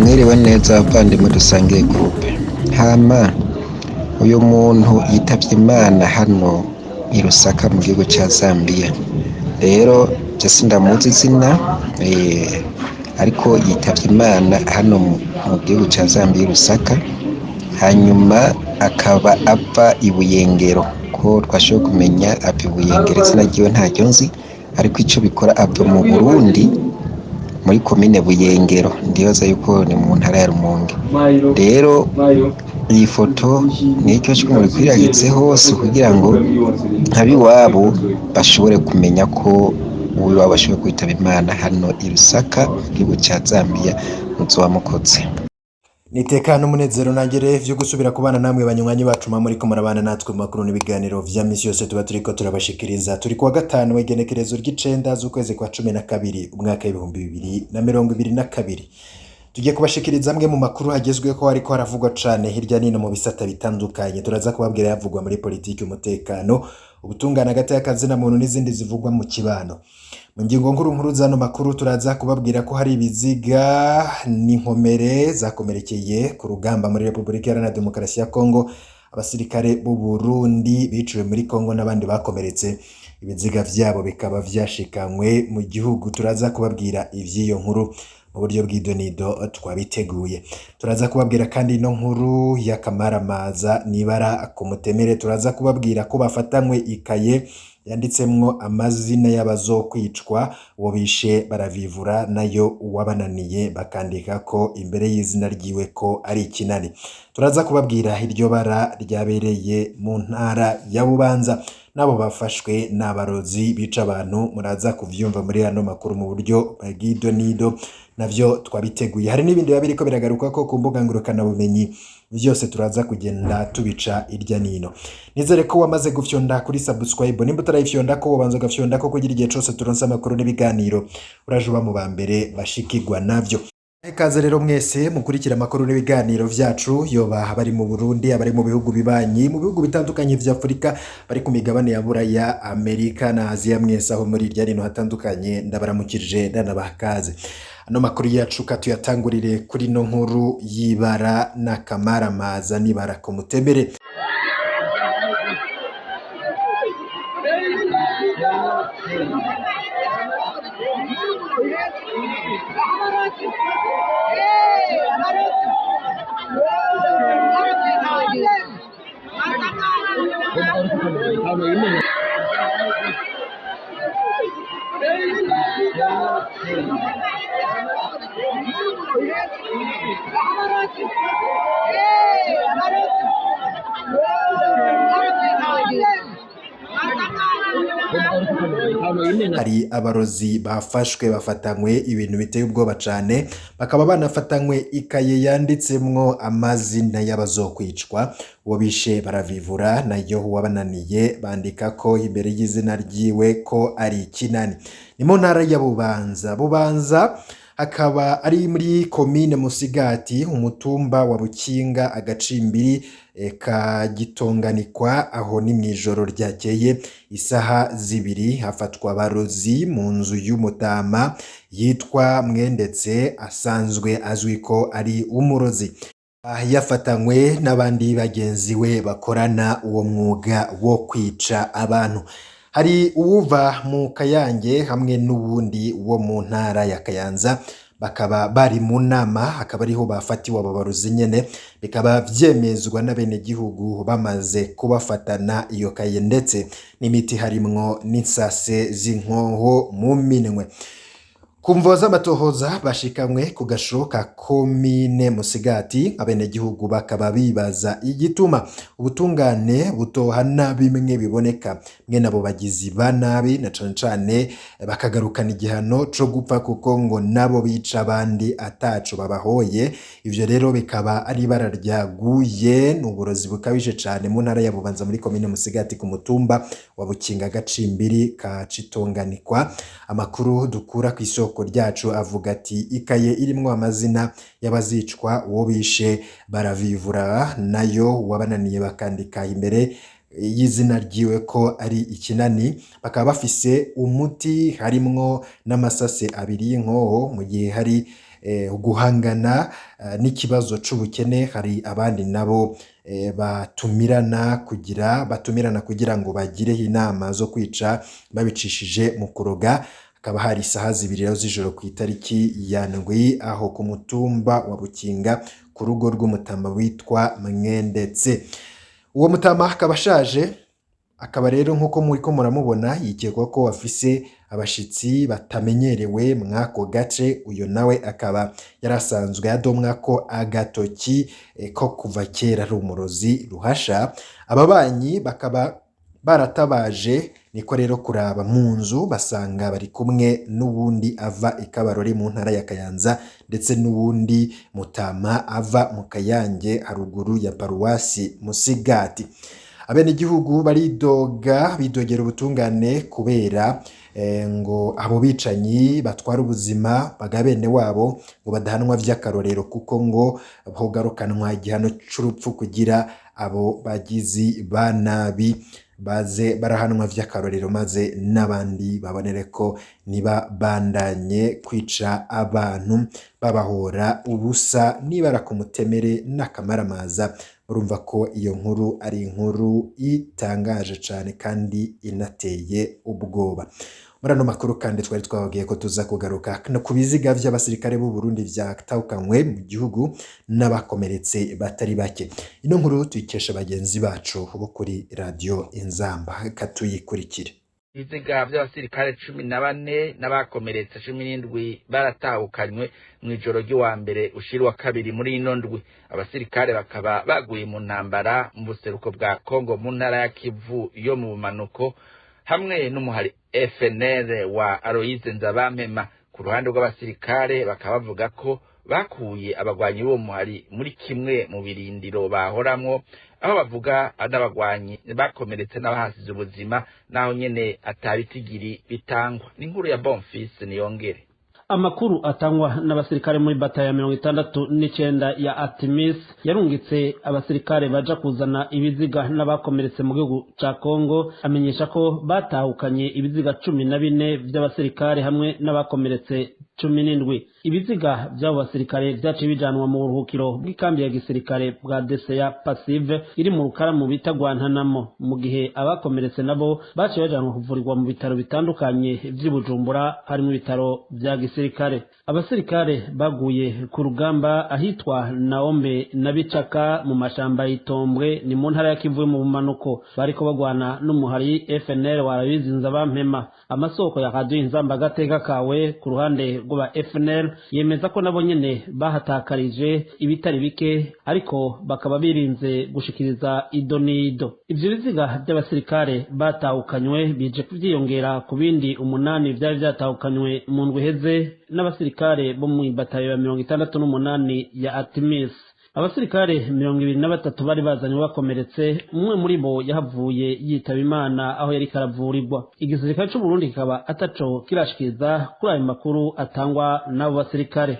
Mwiriwe neza bavandimwe dusangiye groupe. Hama uyu muntu yitavye Imana hano i Lusaka mu gihugu ca Zambia. Rero je sindamuzi izina, ariko yitavye Imana hano mu gihugu ca Zambia i Lusaka, hanyuma akaba ava i Buyengero. Ko twashoboye kumenya ava i Buyengero, izina ryiwe ntaryo nzi, ariko ico bikora ava mu Burundi muri komine Buyengero, ndibaza yuko ni mu ntara ya Rumonge. Rero iyi foto niyo ikwiragitse hose kugira ngo ab'iwabo bashobore kumenya ko uw'iwabo ashoboye kwitaba Imana hano i Lusaka mu gihugu ca Zambia, muzoba mukoze. Nitekana umunezero nangere vyo gusubira kubana namwe banywanyi bacu mwa muriko murabana natwe mu makuru n'ibiganiro vya misi yose tuba turiko turabashikiriza. Turi kuwa gatanu w'igenekerezo ry'icenda z'ukwezi kwa 12 umwaka w'2022. Tugiye kubashikiriza amwe mu makuru agezweho ariko haravugwa cane hirya nino mu bisata bitandukanye. Turaza kubabwira yavugwa muri politiki, umutekano, ubutungane, hagati y'akazina muntu n'izindi zivugwa mu kibano. Mu ngingo nkuru nkuru zano makuru turaza kubabwira ko hari ibiziga n'inkomere zakomerekeye ku rugamba muri Repubulika Iharanira Demokarasi ya Kongo, abasirikare b'u Burundi biciwe muri Kongo n'abandi bakomeretse, ibiziga vyabo bikaba vyashikanywe mu gihugu. Turaza kubabwira ivy'iyo nkuru mu buryo bw'idonido twabiteguye. Turaza kubabwira kandi ino nkuru y'akamaramaza nibara ku mutemere. Turaza kubabwira ko bafatanywe ikaye yanditsemwo amazina y'abazokwicwa, uwo bishe baravivura, nayo uwabananiye bakandika ko imbere y'izina ryiwe ko ari ikinani. Turaza kubabwira iryo bara ryabereye mu ntara ya Bubanza, n'abo bafashwe n'abarozi bica abantu. Muraza kuvyumva muri ano makuru mu buryo bw'idonido, navyo twabiteguye. Hari n'ibindi biba biriko biragaruka ko ku mbuga ngurukanabumenyi, vyose turaza kugenda tubica irya nino. Nizere ko wamaze gufyonda kuri subscribe. Nimba utarayifyonda ko ubanza ugafyonda ko kugira igihe cose turonse amakuru n'ibiganiro uraje uba mu ba mbere bashikirwa navyo. Ikaze rero mwese mukurikira amakuru n'ibiganiro vyacu, yoba abari mu Burundi, abari mu bihugu bibanyi, mu bihugu bitandukanye vya Afurika, bari ku migabane ya Buraya, Amerika na Aziya, mwese aho muri irya nino hatandukanye ndabaramukije ndanabaha ikaze. Ano makuru yacu katuyatangurire kuri no nkuru y'ibara n'akamaramaza n'ibara ku mutemere. Hari abarozi bafashwe bafatanywe ibintu biteye ubwoba cane, bakaba banafatanywe ikaye yanditsemwo amazina y'abazokwicwa, uwo bishe baravivura, nayo uwabananiye bandika ko imbere y'izina ryiwe ko ari ikinani. Ni mu ntara ya Bubanza. Bubanza hakaba ari muri komine Musigati, umutumba wa Bukinga, agacimbiri ka Gitonganikwa. Aho ni mw'ijoro ryakeye isaha 2 hafatwa abarozi mu nzu y'umutama yitwa Mwendetse, asanzwe azwi ko ari umurozi. Yafatanywe n'abandi bagenzi we bakorana uwo mwuga wo kwica abantu. Hari uwuva mu Kayange hamwe n'uwundi wo mu ntara ya Kayanza, bakaba bari mu nama, akaba ariho bafatiwe abo barozi nyene, bikaba vyemezwa n'abenegihugu bamaze kubafatana iyo kaye ndetse n'imiti harimwo n'insase z'inkoho mu minwe. Ku mvo z'amatohoza bashikamwe ku gasho ka komine Musigati, abenegihugu bakaba bibaza igituma ubutungane butohana bimwe biboneka mwene abo bagizi ba nabi, na cane cane bakagarukana igihano co gupfa, kuko ngo nabo bica abandi ataco babahoye. Ivyo rero bikaba ari ibara ryaguye n'uburozi bukabije cane mu ntara ya Bubanza muri komine Musigati ku mutumba wa Bukinga gacimbiri ka Citonganikwa. Amakuru dukura kw'isoko ryacu avuga ati ikaye irimwo amazina y'abazicwa, uwo bishe baravivura, nayo uwabananiye bakandika imbere y'izina ryiwe ko ari ikinani. Bakaba bafise umuti harimwo n'amasase abiri y'inkoho, mu gihe hari guhangana n'ikibazo c'ubukene. Hari abandi nabo batumirana kugira ngo bagireho inama zo kwica babicishije mu kuroga. Hakaba hari isaha 2 rero z'ijoro ku itariki ya 7, aho ku mutumba wa Bukinga, ku rugo rw'umutama witwa Mwendetse. Uwo mutama akaba ashaje, akaba rero nk'uko muriko muramubona yikekwa ko afise abashitsi batamenyerewe mw'ako gace. Uyo nawe akaba yarasanzwe adomwa ko agatoki ko kuva kera ari umurozi ruhasha. Ababanyi bakaba baratabaje, niko rero kuraba mu nzu basanga bari kumwe n'uwundi ava i Kabarore mu ntara ya Kayanza, ndetse n'uwundi mutama ava mu Kayange haruguru ya paruwasi Musigati. Abenegihugu baridoga, bidogera ubutungane kubera ngo abo bicanyi batwara ubuzima bwa bene wabo ngo badahanwa vy'akarorero, kuko ngo hogarukanwa igihano c'urupfu kugira abo bagizi ba nabi baze barahanwa vy'akarorero, maze n'abandi babonere ko niba bandanye kwica abantu babahora ubusa nibara ku mutemere n'akamaramaza. Urumva ko iyo nkuru ari inkuru itangaje cane kandi inateye ubwoba. Muri ano makuru kandi twari twababwiye ko tuza kugaruka no ku biziga vy'abasirikare b'u Burundi vyatahukanywe mu gihugu n'abakomeretse batari bake. Ino nkuru tuyikesha bagenzi bacu bo kuri Radio Inzamba, katuyikurikire. Ibiziga vy'abasirikare 14 n'abakomeretse 17 baratahukanywe mw'ijoro ry'uwa mbere ushira uwa kabiri muri ino ndwi. Abasirikare bakaba baguye mu ntambara mu buseruko bwa Kongo, mu ntara ya Kivu yo mu bumanuko, hamwe n'umuhari FNL wa Aloise Nzabampema. Ku ruhande rw'abasirikare bakaba bavuga ko bakuye abagwanyi b'uwo muhari muri kimwe mu birindiro bahoramwo, aho bavuga n'abagwanyi bakomeretse n'abahasize ubuzima, naho nyene atabitigiri bitangwa. Ni inkuru ya Bonfils Niyongere. Amakuru atangwa n'abasirikare muri bata ya 69 ya Artemis yarungitse abasirikare baja kuzana ibiziga n'abakomeretse mu gihugu ca Congo amenyesha ko batahukanye ibiziga 14 vy'abasirikare hamwe n'abakomeretse 17. Ibiziga vy'abo basirikare vyaciye bijanwa mu buruhukiro bw'ikambi ya gisirikare bwa DCA Passive iri mu Rukaramu bita Guantanamo, mu gihe abakomeretse nabo baciye bajanwa kuvurirwa mu bitaro bitandukanye vy'i Bujumbura, harimo ibitaro vya gisirikare. Abasirikare baguye ku rugamba ahitwa Naombe na Bicaka mu mashamba y'Itombwe, ni mu ntara ya Kivu mu bumanuko, bariko bagwana n'umuhari FNL warabizinza Nzabampema. Amasoko ya Radio Inzamba agateka kawe ku ruhande rw'aba FNL yemeza ko nabo nyene bahatakarije ibitari bike, ariko bakaba birinze gushikiriza ido n'ido. Ivyo biziga vy'abasirikare batahukanywe bije kuvyiyongera ku bindi 8 vyari vyatahukanywe mu ndwi iheze n'abasirikare bo mu batayo ya 68 ya Artemis. Abasirikare 23 bari bazanywe bakomeretse, umwe muri bo yahavuye yitaba Imana aho yari karavurirwa. Igisirikare c'u Burundi kikaba ataco kirashikiriza kuri ayo makuru atangwa n'abo basirikare.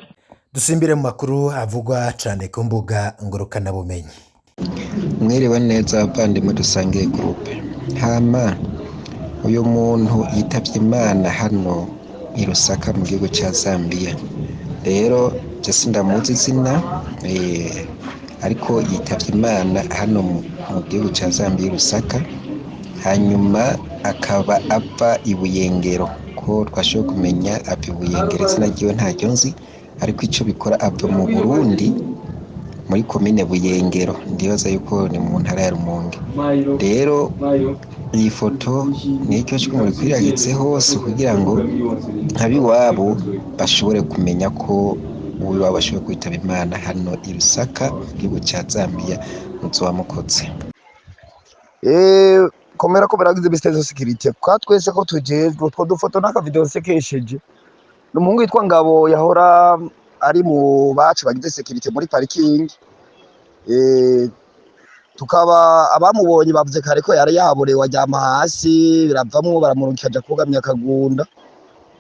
Dusimbire mu makuru avugwa cane ku mbuga ngurukanabumenyi. Mwiriwe neza abavandimwe dusangiye groupe. Hama uyu muntu yitavye Imana hano i Lusaka mu gihugu ca Zambia. Rero je sindamuzi izina, ariko yitavye Imana hano mu gihugu ca Zambia i Lusaka, hanyuma akaba ava i Buyengero. Ko twashoboye kumenya ava i Buyengero, izina ryiwe ntaryo nzi, ariko ico bikora ava mu Burundi muri komine Buyengero, ndibaza yuko ni mu ntara ya Rumonge. Rero iyi foto nicyo ikwiragitse hose kugira ngo abiwabo bashobore kumenya ko uwiwabo bashoboye kwitaba Imana hano i Lusaka mu gihugu ca Zambia. Muzoba mukoze. Komera ko baragize ministère de sécurité kwa twese ko tujejwe utwo dufoto n'akavideo nsekesheje. Ni umuhungu yitwa Ngabo, yahora ari mu bacu bagize sécurité muri parking. Tukaba abamubonye bavuze kare ko yari yaborewe, aryama hasi biravamwo, baramurungika aja kugamya akagunda.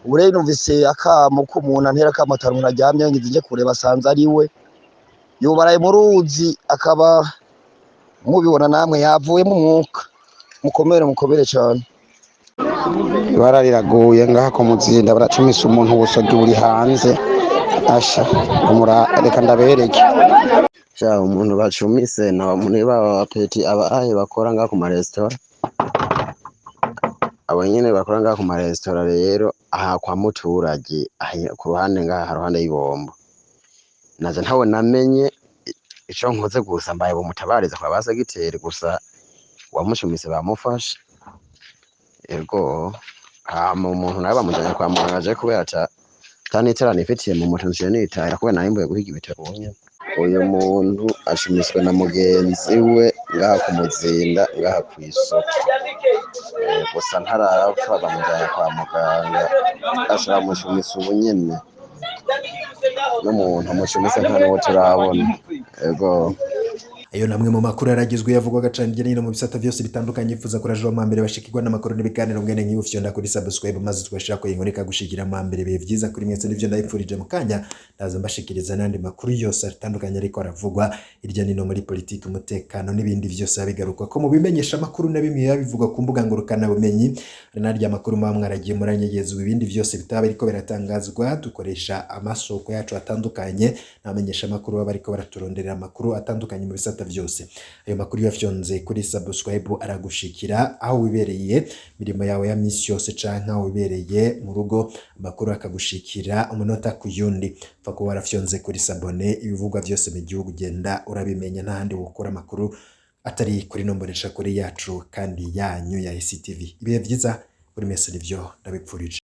Ubu rero numvise akamo k'umuntu antera akamo, atari umuntu aryamye, ngize nje kureba asanze ari we yubaraye mu ruzi, akaba mubibona namwe yavuyemo umwuka. Mukomere, mukomere cyane. Ibara riraguye ngaha ku Muzinda, baracumisa umuntu, ubusogi buri hanze. Asha reka ndabereke. Sha umuntu bacumise na muri ba peti aba ahe bakora ngaha ku maresitora, abo nyene bakora ngaha ku maresitora rero aha kwa muturage ku ruhande ngaha ruhande y'ibombo, naje ntawe namenye ico nkoze, gusa mbaye bumutabariza kwa basegiteri, gusa uwamucumise bamufashe. Ego, hama umuntu nawe bamujanye kwa muganga, je kubera ata nitara nifitiye mu moto nciye nitahira kubera nari mvuye guhiga ibitabo nyene. Uyu muntu acumiswe na mugenzi we ngaha ku Muzinda ngaha kw'isoko, gusa ntarapfa, bamujanye kwa muganga, ashobora ubu nyene n'umuntu amucumise nta n'uwo turabona. Ego. Ayo namwe mu makuru yaragizwe yavugwaga cane hirya no hino mu bisata vyose bitandukanye. Yifuza kuraje wa mbere bashikirwa n'amakuru n'ibiganiro mwene nk'ibi, ufyonda kuri subscribe maze tugashira ko inkuru ikagushikira mu mbere. Ibihe vyiza kuri mwese, nivyo ndabipfurije. Mu kanya ndaza mbashikiriza n'andi makuru yose atandukanye ariko aravugwa hirya no hino muri politiki, umutekano n'ibindi vyose bigaruka ko mu bimenyesha amakuru na bimwe biba bivugwa ku mbuga ngurukana bumenyi. Hari n'arya makuru muba mwaragiye muranyegezwa, ibindi vyose bitaba biriko biratangazwa. Dukoresha amasoko yacu atandukanye n'abamenyesha amakuru baba bariko baraturonderera amakuru atandukanye mu bisata vyose. Ayo makuru yafyonze kuri subscribe aragushikira aho wibereye mirimo yawe ya misi yose canke aho wibereye mu rugo, amakuru akagushikira umunota ku yundi. Pfa kuba warafyonze kuri s'abonner, ibivugwa vyose mu gihugu ugenda urabimenya. Nta handi wokura amakuru atari kuri nombonesha kuri yacu kandi yanyu ya ICTV. Ibihe vyiza buri mwese, nivyo ndabipfurije.